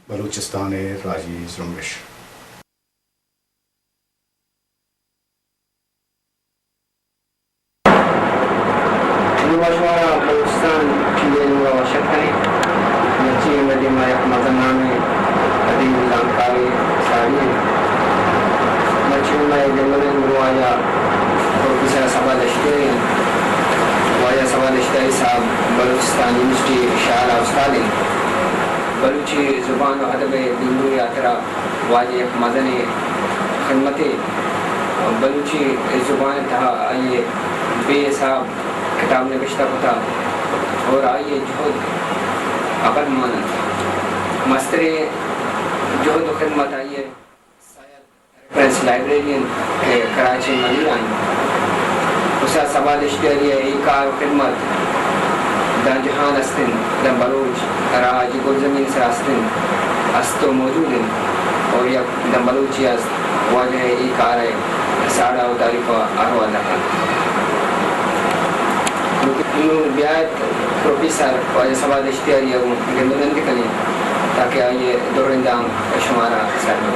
بلوچستان ءِ راجی زرمبش۔ نوں ما شمارا بلوچستان ٹی وی ءِ نورا وش اتک کنیں۔ مرچی مئے دیما یک مزن نامیں ادیب زانتکارے ساڑی انت۔ مرچی مئے گندگ ءِ گروہ واجہ پروفیسر صبا دشتیاری انت۔ واجہ صبا دشتیاری صاحب بلوچستان یونیورسٹی شال ءِ استاد انت۔ بلوچی زبان و ادب ءِ دیمروئی ءِ ہاترا واجہ یک مزنیں خدمتے۔ بلوچی زبان ءِ تہا آئی ءَ بے حساب کتاب نبشتہ کتہ اور آئی ءِ جہد ابد مان انت۔ مستریں جہد و خدمت آئی ءِ سید ریفرنس لائبریری انت کہ کراچی ءِ منی ءَ انت۔ استاد صبا دشتیاری ءِ اے کار و خدمت داں جہان است انت، داں بلوچ راج گلزمین ءِ سرا است انت است و موجود انت اور یک داں بلوچی است واجہ ءِ اے کار ءِ ساڑا و تعریف ءَ احوال داتگ۔ نوں بیایت پروفیسر واجہ صبا دشتیاری ءَ گوں گند و نند کنیں تاکہ آئی ءِ دو رنداں شمارا سر بہ۔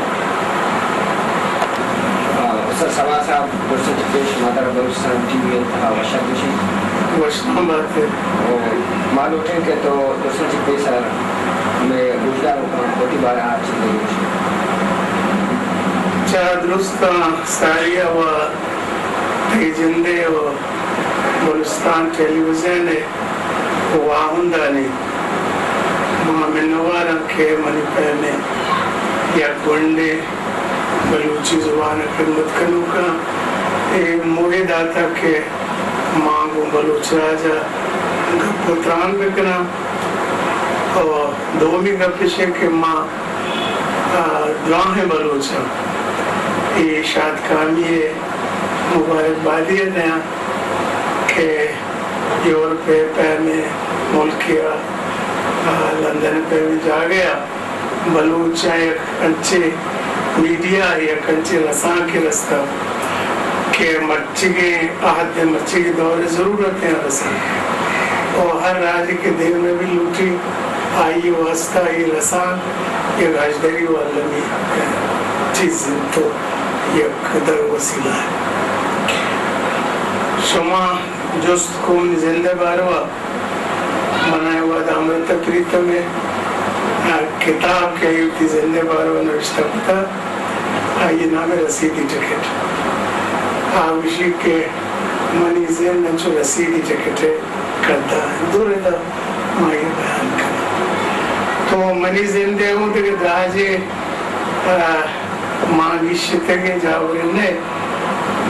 آ، استاد صبا صاحب، درستاں چہ پیش ما ترا بلوچستان ٹی وی ءِ تہا وش اتک گوشیں۔ وش آمد بات ئے۔ او، ما لوٹیں کہ تو درستاں چہ پیسر مئے گوشداروکاں وتی بارہ ءَ چیزے بگوش۔ چہ درستاں ساری ءَ و تئی جند ءِ و بلوچستان ٹیلی ویژن ءِ واہندانی ما منوار آں کہ منی پیم ءَ یک گونڈیں بلوچی زبان ءِ خدمت کنوکاں اے موہ داتگ کہ ما گوں بلوچ راج ءَ گپ و تران بہ کناں۔ و دومی گپ اش انت کہ ما، آ، دراہیں بلوچاں اے شادکامی ءِ مبارکبادی ءَ دیاں کہ یورپ ءِ پیمیں ملکے ءَ، آ، لندن ءِ پیمیں جاگہے ءَ بلوچاں یک انچیں میڈیا، یک انچیں رسانکے رستہ کہ مرچیگیں عہد ءِ، مرچیگیں دور ءِ ضرورتیں رسانک۔ و ہر راجے کہ دیم ءَ بہ لوٹی، آئی ءِ واستہ اے رسانک یک ہژدری و المی چیز انت و یک در وسیلہ انت۔ شما جست کو منی زند ءِ باروا۔ من ءَ وہد ءَ امرتا پریتم ءِ، آ، کتاب کہ آئی ءَ وتی زند ءِ باروا نوشتہ کتہ، آئی ءِ نام ءَ رسیدی ٹکٹ۔ آ گوشی کہ منی زند انچو رسیدی ٹکٹ ءِ کدا انت۔ دو رندا ما آئی ءَ بیان کناں۔ تو منی زند ءِ اوں دگہ دراجیں، آ، ما گیشتگیں جاورے نہ،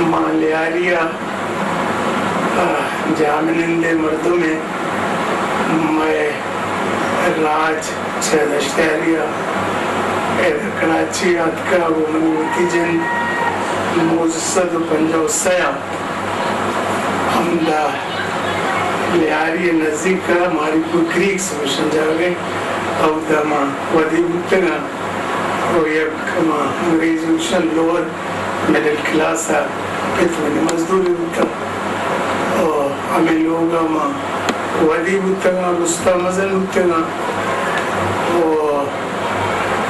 ما لیاری ءَ، آ، جاہمنندیں مردمے، مئے راج چہ دشتیاری ءَ ادا کراچی ءَ اتکہ و منی وتی جند نوزدہ سد و پنجاہ و سئے ءَ ہمدا لیاری ءِ نزیک ءَ ماری پور کریکس گوشن جاگہے، اودا ما ودی بوتگاں۔ و یک ما انگریزی گوشن لوور مڈل کلاس ءِ پت منی مزدورے بوتگ۔ و ہمے لوگ ءَ ما ودی بوتگاں، رستہ مزن بوتگاں۔ و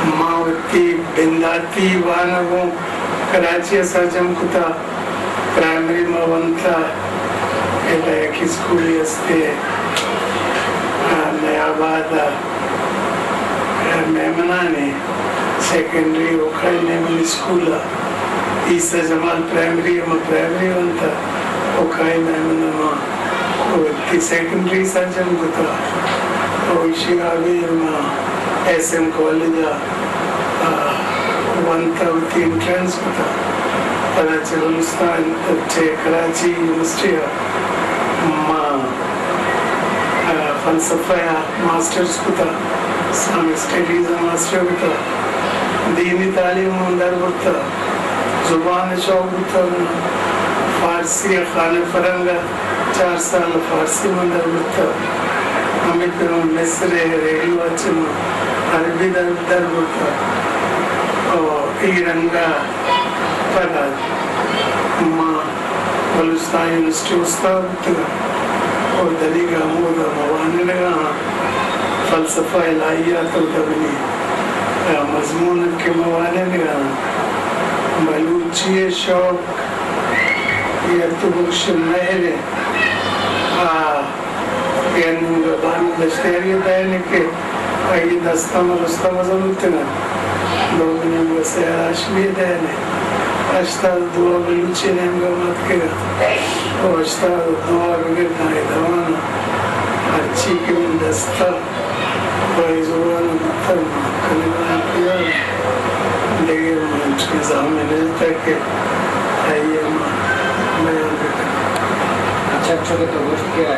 ما وتی بنداتی وانگ اوں کراچی ءَ سرجم کتہ۔ پرائمری ما ونتہ، ادا یک اسکولے استے، آ، نیا آباد ءَ، آ، میمنانی سیکنڈری، اوکائی میمن اسکول ءَ، عیسی جمال پرائمری ءَ ما پرائمری ونتہ، اوکائی میمن ءَ ما وتی سیکنڈری سرجم کتہ۔ و ایشی ءَ ابید ما ایس ایم کالج ءَ، آ، ونتہ، وتی انٹرنس کتہ۔ پدا چہ بلوچستان، چہ کراچی یونیورسٹی ءَ ما، آ، فلسفہ ءَ ماسٹرز کتہ، اسلامک اسٹڈیز ءَ ماسٹر کتہ، دینی تعلیم ہم در برتہ، زبان ءِ شوق بوتہ من ءَ، فارسی ءَ خانہ فرنگ ءَ چار سال فارسی من در برتہ۔ ہمے پیم مصر ءِ ریڈیو ءَ چہ من عربی در، در برتہ۔ و اے رنگ ءَ پدا ما بلوچستان یونیورسٹی استاد بوتگاں۔ و دلیگ ہمودا ما وانینگا آں۔ فلسفہ الہیات اودا منی کہ من وانینگ ءَ آں۔ بلوچی ءِ شوق یا تو بگش مہر ءِ، آ، یا نیمگا بانک دشتیاری ءِ دئینے کہ آئی ءِ دست ءَ من رستم ءَ زرتگ اَت۔ دومی نیمگا سیاد ہاشمی ءِ دئینے۔ ہشتاد ءُ دو ءَ بلوچی ءِ نیمگا من اتکگ آں۔ ءُ ہشتاد ءُ دو ءَ بگر داں اے دیوان ءَ ہرچی کہ منی دست ءَ بائی زبان ءَ بوتگ، من کنگ ءَ آں، دگہ من چیزے ہم نہ جتگ کہ آئی ءَ من بیان بکناں۔ اچھا، اچھا کہ تو گوشت کہ